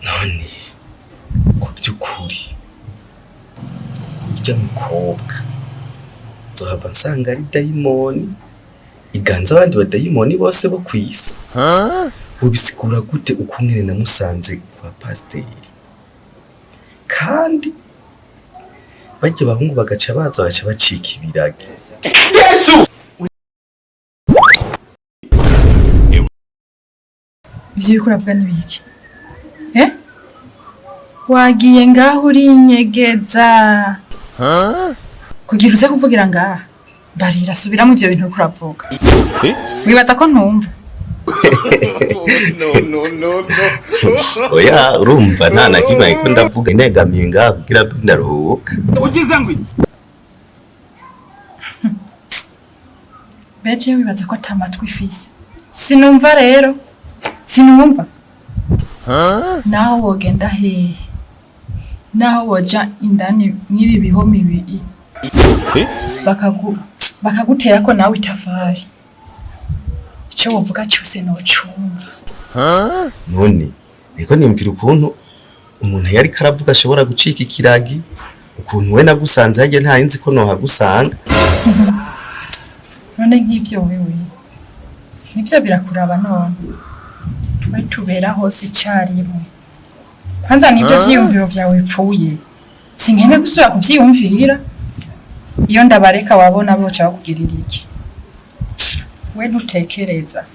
None ku by'ukuri urya mukobwa nzohava nsanga ari dayimoni iganza abandi badayimoni bose bo ku isi? Ubisigura gute ukungene namusanze kwa pasiteri, kandi barya bahungu bagaca baza baca bacika ibiragi? Ivyo uriko uravuga n'ibiki? Eh? Wagiye ngaho urinyegeza kugira uze kuvugira ngaha? Barira, subiramo ivyo bintu uriko uravuga. Wibaza ko ntumva? Oya, urumva nta na kimwe ariko ndavuga, ndegamiye ngaha kugira mbe ndaruhuka. Beje, wibaza ko ata matwi ifise? Sinumva rero, sinumva. Naho wogenda hehe, naho woja indani mw'ibi bihome ibi, bakaguterako nawe itafari, ico wovuga cyose nocumva. None niko nimvira ukuntu umuntu yariko aravuga ashobora gucika ikiragi, ukuntu we nagusanze harya ntari nzi ko nohagusanga. None nk'ivyo wewe nivyo birakuraba? None we tubera hose icarimwe. Kwanza nivyo vyiyumviro vyawe bipfuye, sinkene gusubira kuvyiyumvira. Iyo ndabareka wabona boca bakugirira iki? We ntutekereza.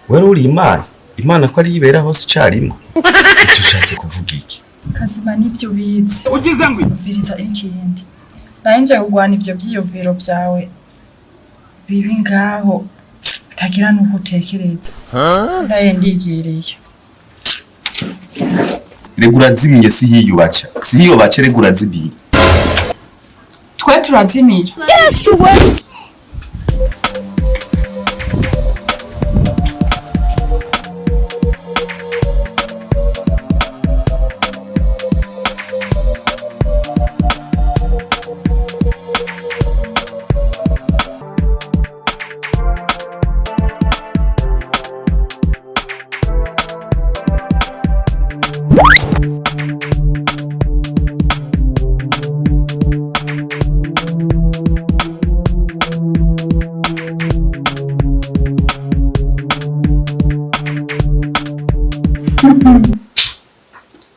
Wewe uri Imana? Imana ko ari yibera hose icarimwe, ivyo ushatse kuvuga iki? Kazima, nivyo ubizi. Umviriza ikindi, nari nje kugwana ivyo vyiyumviro vyawe bibi ngaho utagira n'uko utekereza. Ndaye ndigiriye. Rega urazimiye, si hiyubaca, si hiyubaca, rega urazimiye. Twe turazimira?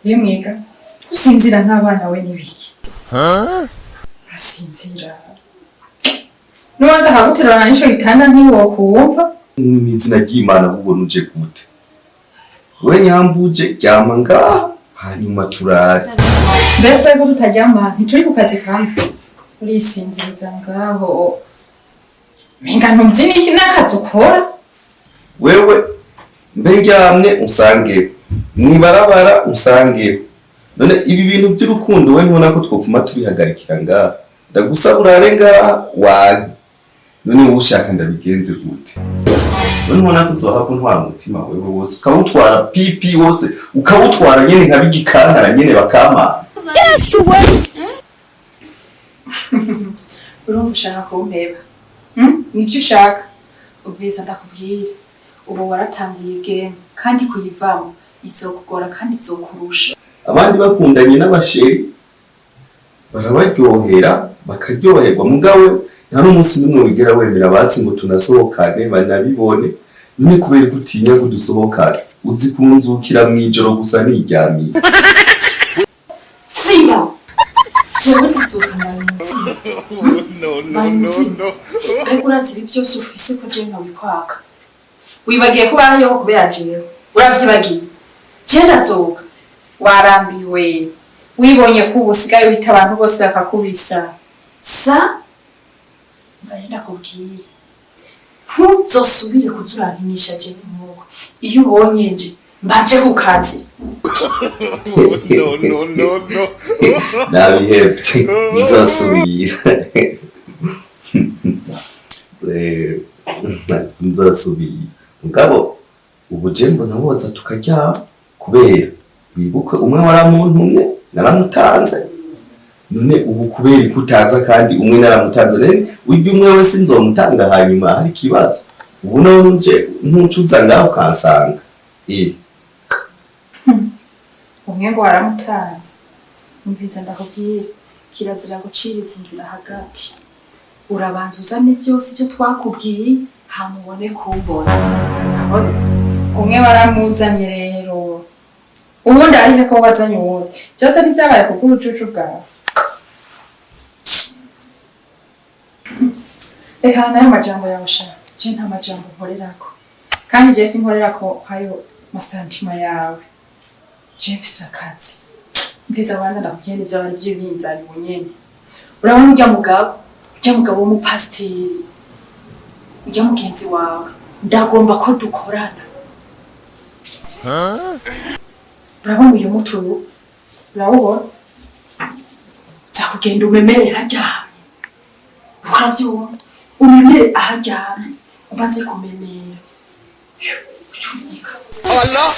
Yemwega, usinzira nk'abana we n'ibiki? Asinzira nuwanza akaguterurana n'ico gitanda ntiwokumva. Mw'izina ry'Imana, ahubwo nuje gute? We nyambuje, ryama ngaha hanyuma turare. Mbere twari ko tutaryama, ntituri ku kazi kamwe? Urisinziriza ngaho, menga ntuzi n'iki n'akazi ukora. Wewe mbe ndyamye unsangeho, mw'ibarabara unsangeho. None ibi bintu by'urukundo we ntubona ko twopfuma tubihagarikira ngaha? Ndagusaba urare ngaha wage. None wowe ushaka ndabigenze gute? None ubona ko uzohava untwara umutima wewe wose, ukawutwara pipi wose, ukawutwara nyene nka bigikankara nyene bakamana. Urumva ushaka kumpeba? Nibyo ushaka? Ubwiza ndakubwira, ubu waratanguye game, kandi kuyivamo izokugora kandi izokurusha. Abandi bakundanye n'abasheri barabaryohera bakaryoherwa, mugabo nta n'umunsi n'umwe wigera wemera basi ngo tunasohokane banabibone. None kubera ko utinya ko dusohokana, uzi kunzukira mw'ijoro gusa niryamiye. Ziba! Jewe ndazoka mbaye umuzimu, mbaye umuzimu. Ariko urazi ibi byose ufise ko jewe nobikwaka? Wibagiye ko ubayeho kubera jewe? Uravyibagiye? Je ndazoga. Warambiwe. Wibonye ko ubu usigaye wita abantu bose bakakubisa. Sa mva ndakubwire. Ntuzosubire kuza urankinisha jewe nk'uko. Iyo ubonye nje mbaje ku kazi. No, no, no, no. Nabihebye, nzosubira. Eh, nzosubira mugabo ubu je mbona woza tukaryama, kubera wibuke umwe waramuntumye naramutanze. None ubu kubera ko utaza kandi umwe naramutanze, rero urya umwe wese nzomutanga hanyuma hari ikibazo. Ubu none uje ntucuza ngaho ukansanga. Eh. Umwe ngo waramutanze. Umviza ndakubwira, kirazira guciriza inzira hagati. Urabanza uzane byose ibyo twakubwiye, hama ubone kumbona. Urabona? Umwe waramuzanye rero, uwundi arihe ko wazanye uwundi? Byose ntibyabaye kubw'ubucucu bwawe. Reka nayo majambo yawe sha, je nta majambo nkorerako, kandi je sinkorerako ayo masantima yawe. Je mfise akazi. Mviza wanda ndakubwiye n'ivyo bari vy'ibinzani nyene. Urabona urya mugabo, urya mugabo w'umupasiteri, urya mugenzi wawe, ndagomba ko dukorana. Urabona uyu mutu, urawubona? Nzakugenda umemere haryamye. Uravyumva? Umemere aharyamye, umaze kumemera ucunika. Allah!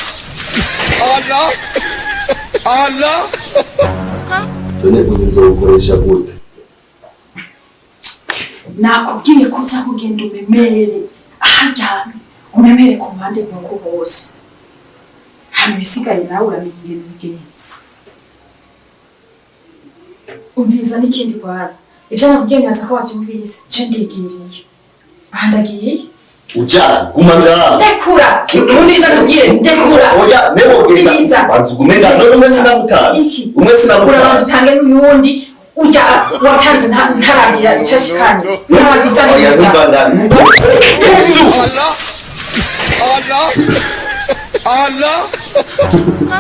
Allah! Allah! None ubu nzowukoresha gute? Nakubwiye ko uza kugenda umemere aharyamye, umemere ku mpande nk'uko hose, hama ibisigaye nawe uramenya ingene ubigenza. Umviriza n'ikindi kwaza, ivyo nakubwiye nibaza ko wavyumvise. Je ndigiriye aha, ndagiye. Uja guma ngaho. Ndekura! Umviriza ndakubwire, ndekura! Oya, nebo genda. Umviriza. Banza ugume ngaho. None umwe sinamutanze? Iki? Umwe Urabanza sinamutanze? utange n'uyundi. Urya watanze ntaragira ico ashikanye, urabanza uzane Oya. n'uyundi. Numva ngaho. Allah! Allah! Allah!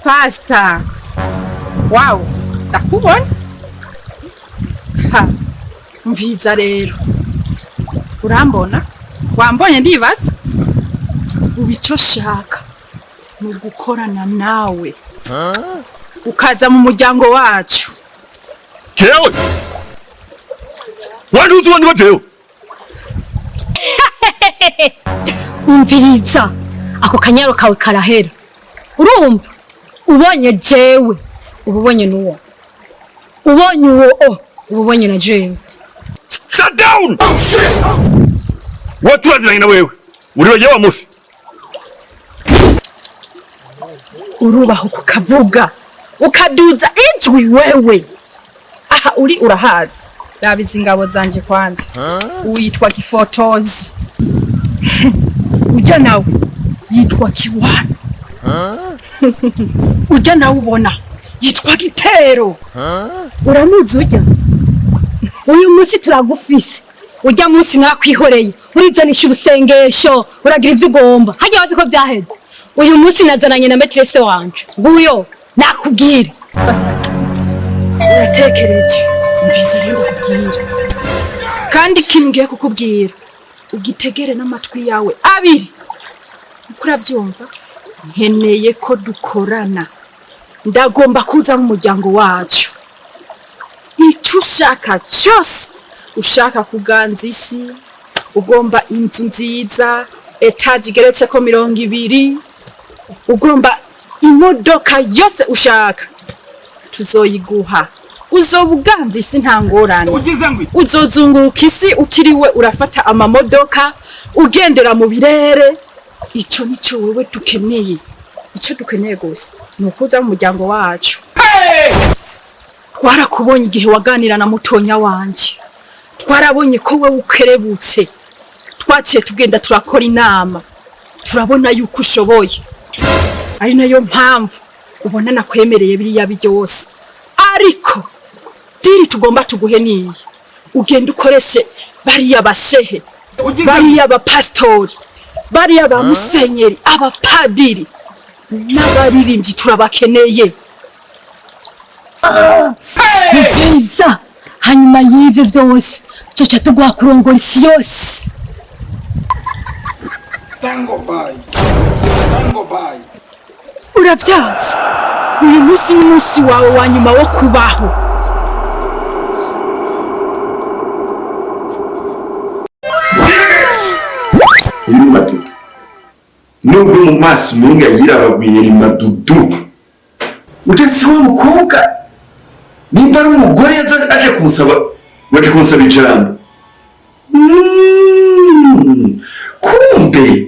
Pasta, wow, ndakubona. Ha, mviza rero, urambona, wambonye, ndibaza. Ubu icyo shaka ni ugukorana nawe, ukaza mu muryango wacu. Jewe! Wanduzi wandi jewe! Umviriza, ako kanyaro kawe karahera. Urumva, ubonye jewe uba ubonye n'uwo, ubonye uwo o uba ubonye na jewe. Shut down! Waturaziranye na wewe. Uri bagiye wa musi. Urubaho kukavuga ukaduza ijwi wewe. Aha uri urahazi. Raba izi ngabo zanje kwanza. Uwitwa Gifotozi, ujya nawe yitwa Kiwana, ujya nawe ubona yitwa Gitero. Uramuzi ujya? Uyu munsi turagufise. Ujya munsi mwakwihoreye, urizanisha ubusengesho, uragira ivyo ugomba. Harya wazi ko vyaheze? Uyu munsi nazananye na maîtresse wanje nguyo. Nakubwira. Uratekereje. Mvise rero ndakubwira, kandi ikintu ngiye kukubwira ugitegere n'amatwi yawe abiri, uko urabyumva. Nkeneye ko dukorana, ndagomba kuza mu muryango wacu. Icyo ushaka cyose, ushaka kuganza isi, ugomba inzu nziza, étage igeretse ko 20, ugomba imodoka yose ushaka, tuzoyiguha. Uzoba uganza isi, nta ngorane. Uzozunguruka isi utiriwe urafata amamodoka, ugendera mu birere. Ico nico wewe dukeneye. Ico dukeneye gusa ni ukuza mu muryango wacu. Twarakubonye igihe waganira na mutonya wanje, twarabonye ko wewe ukerebutse. Twaciye tugenda turakora inama, turabona yuko ushoboye, ari nayo mpamvu ubona nakwemereye biriya byose. Ariko deal tugomba tuguhe niyi: ugenda ukoreshe bariya bashehe, bariya bapasitori, bariya ba musenyeri, abapadiri n'abaririmbyi, turabakeneye. Ni byiza. Hanyuma y'ibyo byose tuca tuguha kurongora isi yose. Tango bye. Tango bye. Urabyaza, uyu munsi ni umunsi wawe wa nyuma wo kubaho. Iri mu madudu, nubwo mu maso umenga yirabaguye, iri madudu. Utese wa mukobwa, nimba ari umugore, yaza aje kunsaba, waje kunsaba ijambo. Kumbe